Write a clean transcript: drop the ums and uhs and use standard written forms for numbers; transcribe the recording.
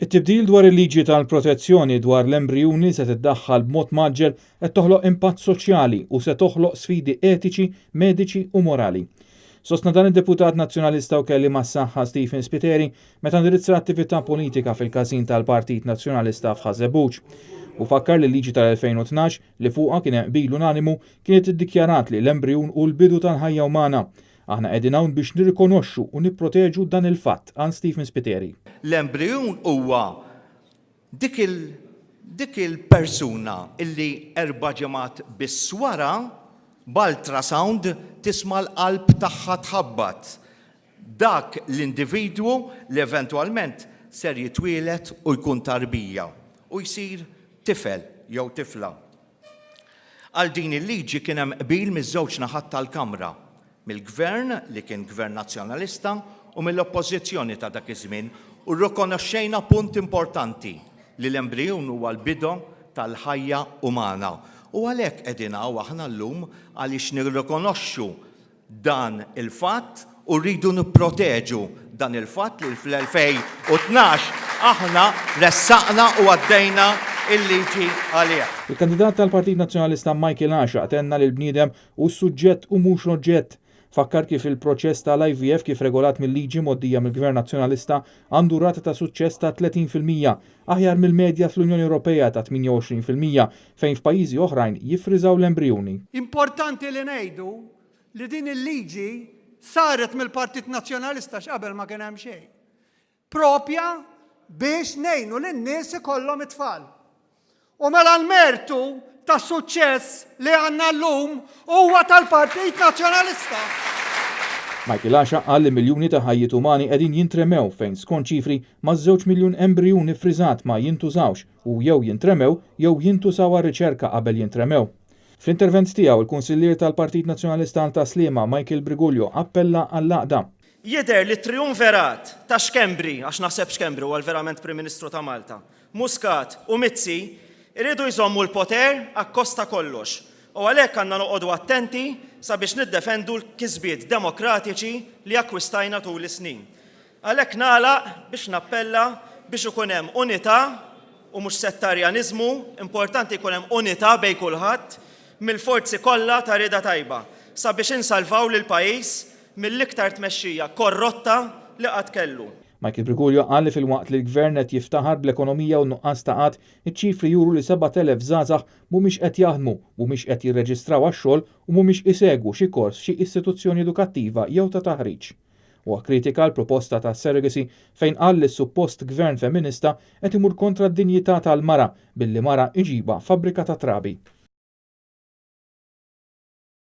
It-tibdil dwar il-liġi tal-protezzjoni dwar l-embrijuni se tiddaħħal b'mod mgħaġġel qed toħloq impatt soċjali u se toħloq sfidi etiċi, mediċi u morali. Sostna dan id-deputat Nazzjonalista u kelliem għas-saħħa Stephen Spiteri meta indirizza attività politika fil-każin tal-Partit Nazzjonalista f'Ħaż-Żebbuġ. Hu fakkar li l-liġi tal-2012 li fuqha kien hemm qbil unanimu kienet iddikjarat li l-embrijun hu l-bidu tal-ħajja umana. Aħna qegħdin hawn biex nirrikonoxxu u nipproteġu dan il-fatt, qal Stephen Spiteri. L-embrijun huwa dik il dik il-persuna illi erba' ġimgħat biss wara, b'ultrasound tisma' l-qalb tagħha tħabbat. Dak l-individwu li eventwalment ser jitwieled u jkun tarbija u jsir tifel jew tifla. Għal din il-liġi kien hemm qbil miż-żewġ naħat tal-Kamra, mill-Gvern, li kien Gvern Nazzjonalista, u mill-Oppożizzjoni ta' dak iż-żmien u rrikonoxxejna punt importanti, li l-embrijun huwa l-bidu tal-ħajja umana. U għalhekk qegħdin hawn aħna llum għaliex nirrikonoxxu dan il-fatt u rridu nipproteġu dan il-fatt li fl-2012 aħna ressaqna u għaddejna l-liġi għalih. Il-kandidat tal-Partit Nazzjonalista Michael Għaxaq tenna li l-bniedem hu s-suġġett u mhux l-oġġett. Fakkar kif il-proċess tal-IVF kif regolat mil-liġi mgħoddija mill-Gvern Nazzjonalista għandu rata ta' suċċess ta' 30%, aħjar mill-medja fl-Unjoni Ewropea ta' 28%, fejn f'pajjiżi oħrajn jiffriżaw l-embrijuni. Importanti li ngħidu li din il-liġi saret mill-Partit Nazzjonalista għax qabel ma kien hemm xejn. Propja biex ngħinu lin-nies ikollhom it-tfal. U mela l-mertu tas-suċċess li għandna llum huwa tal-Partit Nazzjonalista. Michael Għaxaq qal li miljuni ta' ħajjiet umani qegħdin jintremew fejn skont ċifri maż-żewġ miljun embrijun iffriżat ma jintużawx u jew jintremew jew jintużaw għar-riċerka qabel jintremew. Fl-intervent tiegħu, il-Kunsillier tal-Partit Nazzjonalista għal Tas-Sliema, Michael Briguglio appella għall-għaqda. Jidher li t-triumverat ta' Schembri, għax naħseb Schembri huwa l-verament Prim Ministru ta' Malta, Muscat u Mizzi jridu jżommu l-poter akkost ta' kollox u għalhekk għandna noqogħdu attenti sabiex niddefendu l-kisbiet demokratiċi li akkwistajna tul is-snin. Għalhekk nagħlaq biex nappella biex ikun hemm unità u mhux settarjaniżmu, importanti jkun hemm unità bejn kulħadd mill-forzi kollha ta' rieda tajba sabiex insalvaw lill-pajjiż mill-iktar tmexxija korrotta li qatt kellu. Michael Briguglio qal li filwaqt li l-Gvern qed jiftaħar bl-ekonomija u n-nuqqas ta' qgħad, iċ-ċifri juru li 7,000 żgħażagħ mhumiex qed jaħdmu, mhumiex qed jirreġistraw għax-xogħol u mhumiex isegwu xi kors f'xi istituzzjoni edukattiva jew ta' taħriġ. Huwa kkritika l-proposta ta' surrogacy fejn qal li s-suppost gvern femminista qed imur kontra d-dinjità tal-mara billi mara iġibha fabbrika ta' trabi.